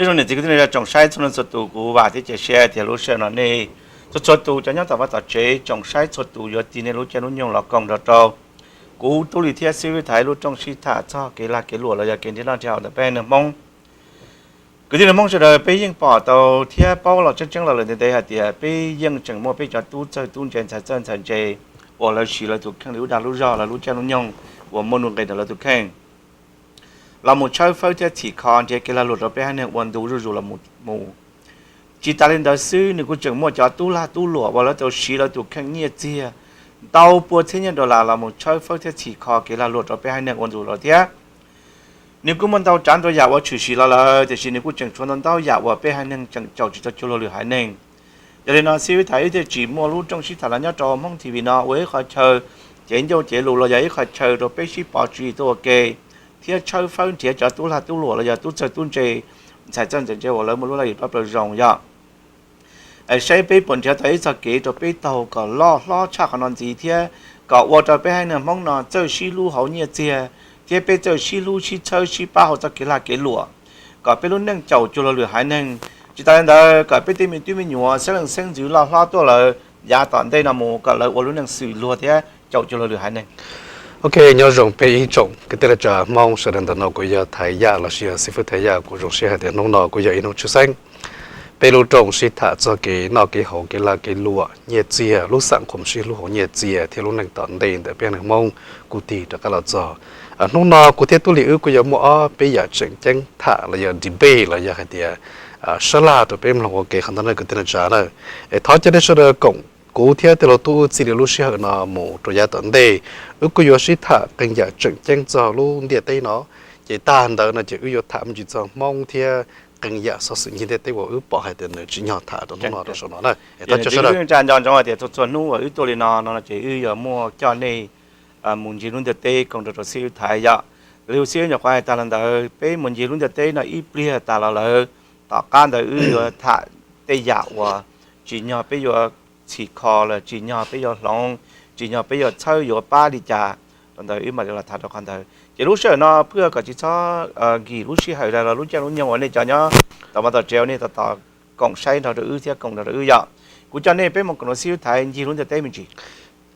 Nyob zoo niam txiv kwv tij neej tsa tsoom saib txhua leej txhua tus, kuv vam thiab cia siab tias lub sij hawm no nej txhua txhua tus cov nyob tom vaj tom tsev tsoom saib txhua tus yuav tig nej lub caij lub nyoog los koom nrog rau kuv Tub Lis thiab Xib Hwb Thaiv lub rooj sib tham txog kev lag kev luam los yog kev nrhiav noj nrhiav haus ntawm peb haiv neeg Hmoob. Kwv tij neej Hmoob sawv daws, peb yeej pom tau thiab paub los tseeb tseeb los lawm ntev ntev hais tias peb yeej tseem muaj peb cov tub txawj tub ntse ntxhais txawj ntxhais ntse uas lawv siv lawv tus kheej li lub dag lub zog lawv lub caij lub nyoog uas muaj nuj nqis ntawm lawv tus kheej los mus tshawb fawb thiab txhim kho nrhiav kev lag luam rau peb haiv neeg ua ntu zuj zus los mus. Tsis tas li ntawd xwb, nws kuj tseem muaj cov tub lag tub luam uas lawv tau siv lawv tus kheej nyiaj txiag ntau pua txhiab nyiaj dollar los mus tshawb fawb thiab txhim kho kev lag luam rau peb haiv neeg ua ntu zus los thiab. Nws kuj muaj ntau tsav ntau yam uas tshwm sim los lawm, tiam sis nws kuj tseem tshuav ntau ntau yam uas peb haiv neeg tseem caum tsis tau cuag luag lwm haiv neeg. Yog li no Xib Hwb Thaiv wb thiaj tsim muaj lub rooj sib tham los nyob rau Hmoob T V no ua ib qho chaw cev ncauj cev lus los yog ib qho chaw rau peb sib pov tswv yim tuaj ua ke thiab tshawb fawb nrhiav cov tub lag tub luam los yog tub txawj tub ntse ntxhais txawj ntxhais ntse uas lawv muaj lub laj lim pab plaws zoo yog saib peb puas nrhiav tau ib txoj kev rau peb taug kom loj hlob tshaj qhov no ntxiv thiab kom ua rau peb haiv neeg Hmoob no txawj sib hlub hauv nyiaj txiag thiab peb txawj sib hlub sib txhawb sib pab hauv txoj kev lag kev luam, kom peb lub neej caum cuag luag lwm haiv neeg. Tsis tas li ntawd, kom peb tej me tub me nyuam xeeb leej xeeb ntxwv loj hlob tuaj lawm yav tom ntej no mus kom lawv ua lub neej xwm luag thiab caum cuag luag lwm haiv neeg. Ok, nyob zoo peb ib tsoom kwv tij neej tsa Hmoob sawv daws. Ntawm no kuv yog Thaiv Yaj los sis yog Xib Fwb Thaiv Yaj. Kuv zoo siab hais tias hnub no kuj yog ib hnub tshwj xeeb. Peb lub rooj sib tham txog kev noj kev haus, kev lag kev luam, nyiaj txiag, lub xam khom sib hlub hauv nyiaj txiag thiab lub neej tom ntej ntawm peb neeg Hmoob kuj tig rov qab los txog. Hnub no kuv thiab Tub Lis wb kuj yuav muaj ob peb yam tseem ceeb tham los yog debate los yog hais tias sab laj rau peb mloog ua ke qhov ntawd na kwv tij neej tsa na. Es thov caw nej sawv daws koom kuv thiab tej laug tub wb txij li lub sij hawm no mus rau yav tom ntej. Wb kuj yuav sib tham qee yam tseem ceeb txog lub ntiaj teb no, ces tag ntawd no ces wb yuav tham me ntsis txog Hmoob thiab qee yam xov xwm ncig ntiaj teb uas wb pom hais tias nws tsim nyog tham rau hnub no rau saum no na. Thov caw sawv daws. Nco ntsoov hais tias txhua txhua hnub uas wb tuaj li no no ces wb yuav muaj coj nej mus ncig lub ntiaj teb koom nrog rau Xib Fwb Thaiv yom. Li Xib Fwb nyuam qhuav hais tag los ntawd, peb mus ncig lub ntiaj teb no ib pliag tas los lawm, tom qab ntawd wb yuav tham tej yam uas tsim nyog peb yuav txhim kho lawm, tsim nyog peb yuav hloov, tsim nyog peb yuav txhawb yuav pab li cas, rau ntawd wb mam li los tham rau qhov ntawd. Ces lub sij hawm no phwj kom tsis txhob nkim lub sij hawm los lub caij lub nyoog uas nej cov nyob tom vaj tom tsev uas nej tos tos koom saib nrog rau wb thiab koom nrog rau wb yom. Kuv coj nej peb mus koom rau Xib Fwb Thaiv ncig lub ntiaj teb me ntsis.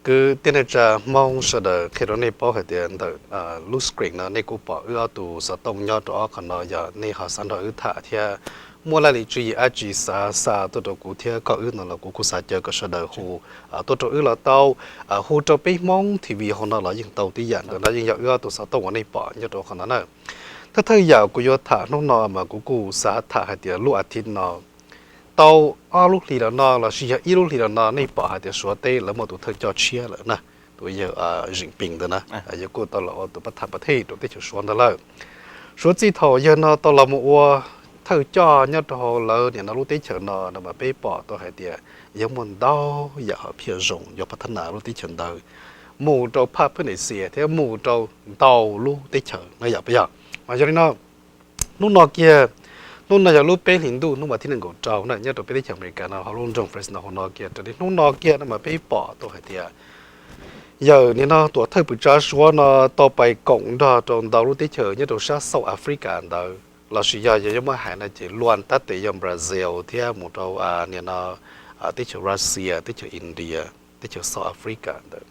Kwv tij neej tsa Hmoob sawv daws, qhia rau nej paub hais tias ntawm lub screen no nej kuj pom wb ob tug xov tooj nyob rau ob qhov no, yog nej ho xav nrog wb tham thiab muaj laj lim tswv yim dab tsi xav xa tuaj rau kuv thiab koj wb no los kuv kuj xav caw kom sawv daws hu tuaj rau wb los tau, hu rau peb Hmoob T V hauv no los yeej tau tib yam. Ntawm no yeej yog wb ob tug xov tooj uas nej pom nyob rau qhov no na. Thawj thawj yam kuv yuav tham hnub no mas kuv kuj xav tham hais tias lub as thiv no, tau ob lub hlis los no los sis yog ib lub hlis los no nej pom hais tias Suav teb lawv muaj tus thawj coj tshiab lawm na, tus yawg Xi Jinping ntawd na, yawg kuj tau los ua tus pab tham pab thej rau teb chaws Suav ntawd lawm. Suav txij thaum yawg no tau los mus ua thawj coj nyob rau hauv lawv nim no lub teb chaws no no mas peb pom tau hais tias yawg muaj ntau yam hom phiaj zoo yuav pab thab nas lub teb chaws ntawd mus rau phaj phwj Axias thiab mus rau ntau lub teb chaws na yom, puas yog? Mas yog li no, hnub no kiag, hnub no yog lub peb hlis ntuj hnub vas thib nees nkaum rau na nyob rau peb teb chaws Amelikas no hauv lub nroog Fresno hauv no kiag. Raws li hnub no kiag no mas peb pom tau hais tias yawg nim no tuam thawj pwm tsav Suav no tau pais koom nrog rau ntau lub teb chaws nyob rau sab South Africa ntawd los sis yog yog yuav muab hais no ces luag tab tes yog Brazil thiab mus rau nim no teb chaws Russia, teb chaws India, teb chaws South Africa ntawd.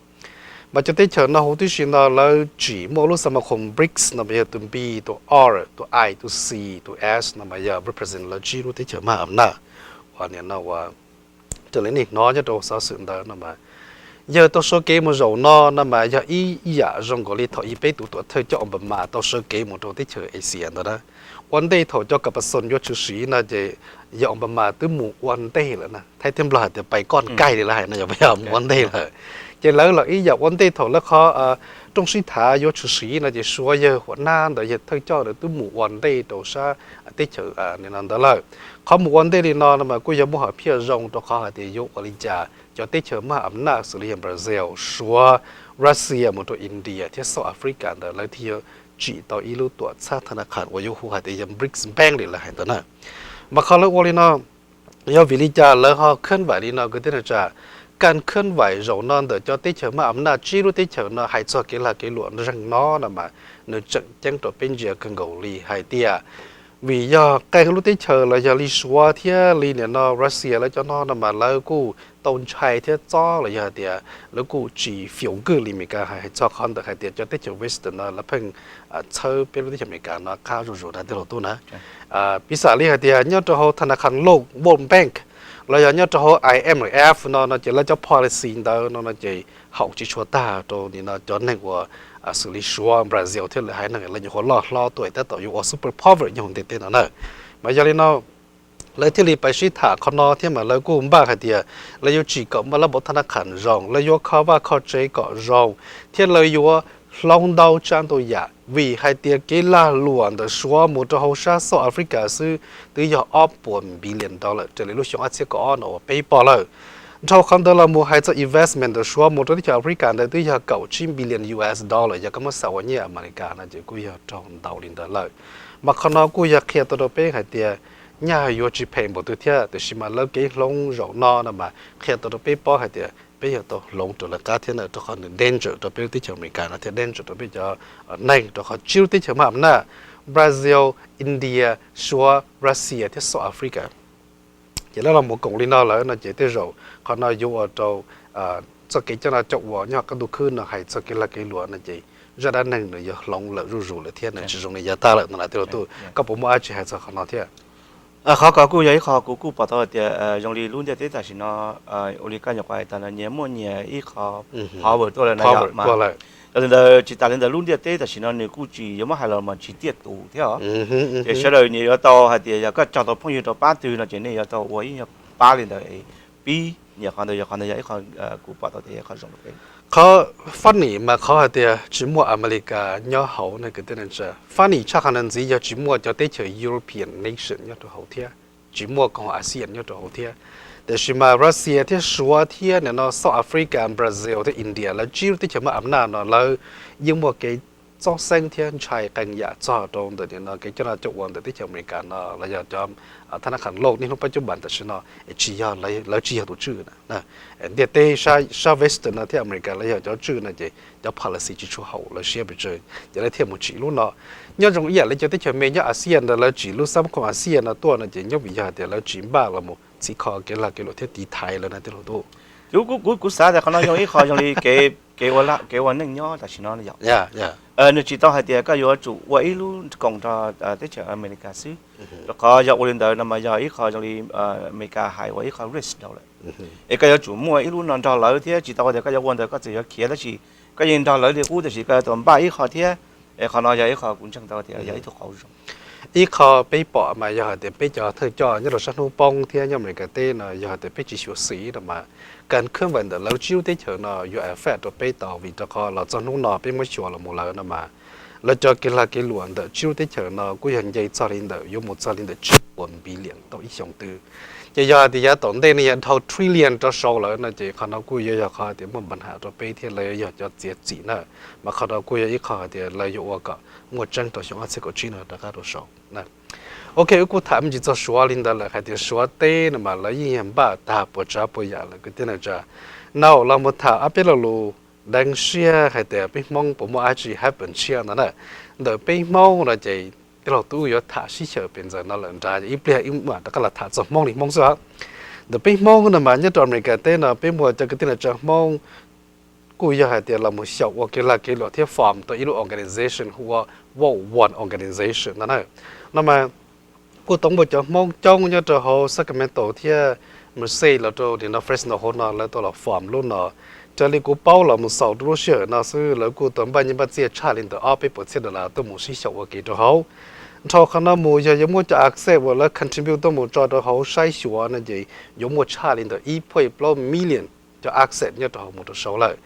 Mas cov teb chaws no huv tib si no lawv tsim muaj lub xa ma khom BRICS no mas yog tus B, tus R, tus I, tus C, tus S no mas yog represent lawv tsib lub teb chaws maj am naj uas nim no uas raws li nej hnov nyob rau xov xwm ntawd no mas yawg tau sawv kev mus zaum no no mas yog ib yam zoo nkaus li thaum ub peb tus tuam thawj coj Obama tau sawv kev mus rau teb chaws Axias ntawd na. Ua ntej thaum cov kas pas xos yuav tshwm sim no ces yawg Obama twb mus ua ntej lawm na, Thaib thiab Nplog hais tias pais koj nkaig li lawv hais no yog mus ua ntej lawm. Ces lawv los ib yam ua ntej thaum lawv qhov rooj sib thav yuav tshwm sim no ces Suav yawg huam nab ntawd yawg thawj coj ntawd twb mus ua ntej rau sab teb chaws nim no ntawd lawm. Qhov mus ua ntej li no no mas kuj yog muaj hom phiaj zoo rau qhov hais tias yuav ua li cas cov teb chaws maj am naj xws li yog Brazil, Suav, Russia mus rau India thiab South Africa ntawd lawv thiaj yuav tsim tau ib lub tuam txhab thab nab qhas uas yuav hu hais tias yog BRICS Bank li lawv hais ntawd na. Mas qhov lawv ua li no yog vim li cas lawv ho khab vaim li no kwv tij neej tsa? Kaj khab vaim zaum no ntawm cov teb chaws maj am naj tsib lub teb chaws no hais txog kev lag kev luam zeeg no no mas nws tseem ceeb rau peb ntsia kawg nkaus li hais tias vim yog qee lub teb chaws los yog li Suav thiab li nim no Russia lawv cov no no mas lawv kuj tau ntshai thiab txob los yog hais tias lawv kuj tsis fiav kwj li Amelikas hais txog qhov ntawm hais tias cov teb chaws Western no lawv pheej txhawb peb lub teb chaws Amelikas no qab zuj zus na tij laug tub na. Piv xam li hais tias nyob rau hauv thab na khas loj World Bank los yog nyob rau hauv I M F no no ces lawv cov policy ntawd no no ces haum tsis tshua tag rau nim no cov neeg uas xws li Suav, Brazil thiab lwm haiv neeg lawv nyuam qhuav loj hlob tuaj tab tom yuav ua super power nyob hauv ntiaj teb no na. Mas yog li no lawv thiaj li pib sib tham qhov no thiab mas lawv kuj npaj hais tias lawv yuav tsim kom muaj lab npauv thab na khas zoo, lawv yuav kho vaj kho tsev kom zoo, thiab lawv yuav hloov ntau tsav ntau yam vim hais tias kev lag luam ntawm Suav mus rau hauv sab South Africa xwb twb yog ob puas billion dollar raws li lub xyoo ob txhiab kaum ob no uas peb pom lawm. Dhau qhov ntawd los mus hais txog investment ntawm Suav mus rau teb chaws Africa ntawd twb yog kaum tsib billion U S dollar, yog koj muab xam ua nyiaj Amelikas no ces kuj yog raug ntau li ntawd lawm. Mas qhov no kuj yog qhia tau rau peb hais tias nyaj yuav tsis phem npaum twg thiab, tiam sis mas lawv kev hloov zaum no no mas qhia tau rau peb paub hais tias peb yuav tau hloov rau lawv qab thiab na, rau qhov nws danger rau peb lub teb chaws Amelikas no thiab danger rau peb cov neeg, rau qhov tsib lub teb chaws maj am naj, Brazil, India, Suav, Russia thiab South Africa. Ces lawv los mus koom li no lawm no ces tej zaum qhov no yuav ua rau txoj kev coj noj coj ua nyob qab ntuj khwb no hais txog kev lag kev luam no ces zaj dab neeg nws yog hloov lawm zuj zus lawm thiab nws tsis zoo li yav tag lawm no na tij laug tub. Koj puas muaj dab tsi hais txog qhov no thiab? Qhov ko kuj yog ib qho kuv kuj pom tau hais tias zoo li lub ntiaj teb tam sim no ua li koj nyuam qhuav hais tas no nyias muaj nyias ib qho power tuaj lawm na yom. Yog li ntawd tsis tas li ntawd lub ntiaj teb tam sim no nws kuj tsis yuav muab hais los mas tsis tiaj tus thiab os. Ces sawv daws nyias yuav tau hais tias yog koj cog tau phooj ywg rau pab twg no ces nej yuav tau ua ib nyuag pab li ntawd pib nyias qhov ntawd yog qhov ntawd yog ib qho kuv pom tau tias yog qhov zoo rau peb. Qhov funny mas qhov hais tias tsis muaj Amelikas nyob hauv ne kwv tij neej tsa, funny tshaj qhov ntawd ntxiv yog tsis muaj cov teb chaws European nation nyob rau hauv thiab, tsis muaj koom haum ASEAN nyob rau hauv thiab. Tiam sis mas Russia thiab Suav thiab nim no South Africa, Brazil thiab India lawv tsib lub teb chaws maj am naj no lawv yeej muaj kev txob xeeb thiab ntshai qee yam txog rau ntawm nim no kev coj noj coj ua ntawm teb chaws Amelikas no los yog cov thab na khas loj niaj hnub pab cub npas tam sim no es tsis yog, lawv tsis yog tus tswj na. Ntiaj teb sab Western no thiab Amelikas lawv yog cov tswj no ces cov policy tsis tshua haum lawv siab pes tsawg ces lawv thiaj mus tsim lub no. Nyob zoo ib yam li cov teb chaws me nyob ASEAN ntawd lawv tsim lub xab khoom ASEAN no tuaj no ces nyob vim yog hais tias lawv tsis npaj los mus txhim kho kev lag kev luam thiab tiv thaiv lawv na tij laug tub. Kuv, kuv xav tias qhov no zoo ib qho zoo li kev ua neej nyob tam sim no yom. Nws tsis tau hais tias koj yuav tsum ua ib lub koom nrog teb chaws Amelikas xwb, rau qhov yog ua li ntawd no mas yog ib qho zoo li Amelikas hais ua ib qho risk rau lawm. Es koj yuav tsum muaj ib lub no nrog lawv thiab tsis tau tias koj yuav ua ntawd koj txawm yuav khiav tab sis koj yeej nrog lawv li qub tab sis koj yuav tau npaj ib qho thiab. Es qhov no yog ib qho kuv ntseeg tau tias yog ib tug qauv zoo. Ib qho peb pom mas yog hais tias peb cov thawj coj nyob rau sab hnub poob thiab nyob Amelikas teb no yog hais tias peb tsis xyuam xim no mas kas khab npais ntawm lawv tsib lub teb chaws no yuav affect rau peb tau vim rau qhov los txog hnub no peb muab xyuas los mus lawm no mas lawv cov kev lag kev luam ntawm tsib lub teb chaws no kuj yog nce txog li ntawm yuav mus txog li ntawm tsib puas billion tau ib xyoos twg. Ces yog hais tias yav tom ntej no yog dhau trillion rau saud lawm no ces qhov no kuj yuav yog qhov hais tias muaj npa ham rau peb thiab lawv yog cov txiav txim na. Mas qhov no kuj yog ib qho hais tias lawv yuav ua kom muaj tseeb rau xyoo ob txhiab kaum tsib no rov qab rau saud. Ok, wb kuj tham me ntsis txog Suav li ntawd lawm hais tias Suav teb no mas lawv yeej yog npaj tag puas tsav puas yam lawm kwv tij neej tsa. Nau los mus tham ob peb lo lus deev siab hais tias peb Hmoob puas muaj dab tsi happen tshiab ntawd na. Ntawm peb Hmoob no ces tij laug tub yuav tham sib xyaw pem ntxaws no lawm nrad ib pliag wb mam rov qab los tham txog Hmoob li Hmoob xwb os. Ntawm peb Hmoob no mas nyob rau Amelikas teb no peb muaj cov kwv tij neej tsa Hmoob kuj yog hais tias los mus xyaum ua kev lag kev luam thiab form tau ib lub organization hu ua Vote One Organization no na. No mas kuj tau muaj cov Hmoob coob nyob rau hauv Sacramento thiab Merced los rau nim no Fresno hauv no lawv tau los form lub no. Raws li kuv paub los mus xaus rau lub sij hawm no xwb lawv kuj tau npaj nyiaj npaj txiaj tshaj li ntawm ob peb puas txhiab dollar tuaj mus sib xyaum ua ke rau hauv. Dhau qhov no mus yog yuav muaj cov asset uas lawv contribute tuaj mus tso rau hauv saib xyuas no ces yuav muaj tshaj li ntawm ib point plaub million cov asset nyob rau hauv mus rau saud lawm.